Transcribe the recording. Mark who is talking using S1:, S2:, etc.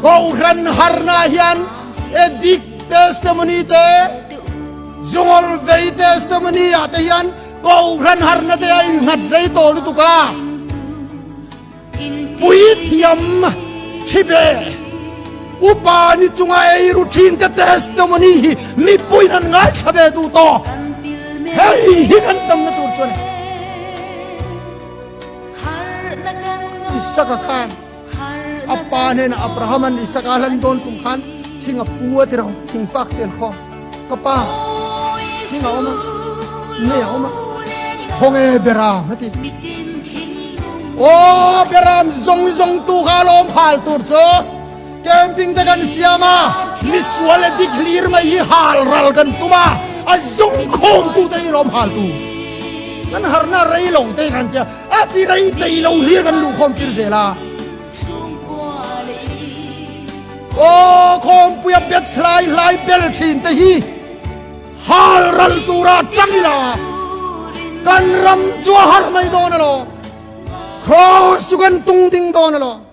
S1: Kohhran harna hian addict testimony te zungol vei testimony ah te hian kohhran harna te a innghat rei tawh lutuk a. Puithiam thibe upa ni chunga ei ru thin te testimony hi mipuiin an ngaithla ve duh tawh. Hei hi kan tamna tur chuan Isaka khan a pa hnenah Abrahaman Isaka a hlan dawn tum khan thing a pu a ti rang thing fak te an khawm ka pa thing a awm a mei a awm a khawnge beram a ti aw beram zawng zawng tu kha lawm hal tur chu camping te kan siam a misual le dik hlir mai hi hal ral kan tum a a zawng khawm tu te hi lawm hal tu kan harna rei lo te kan tia A ti rei tei lo hlir kan luh khawm tir zel a. Aw khawmpuia bet hlai hlai bel thin te hi hal ral tura tang ila kan ram chu a har mai dawn alawm. Cross chu kan tung ding dawn alawm.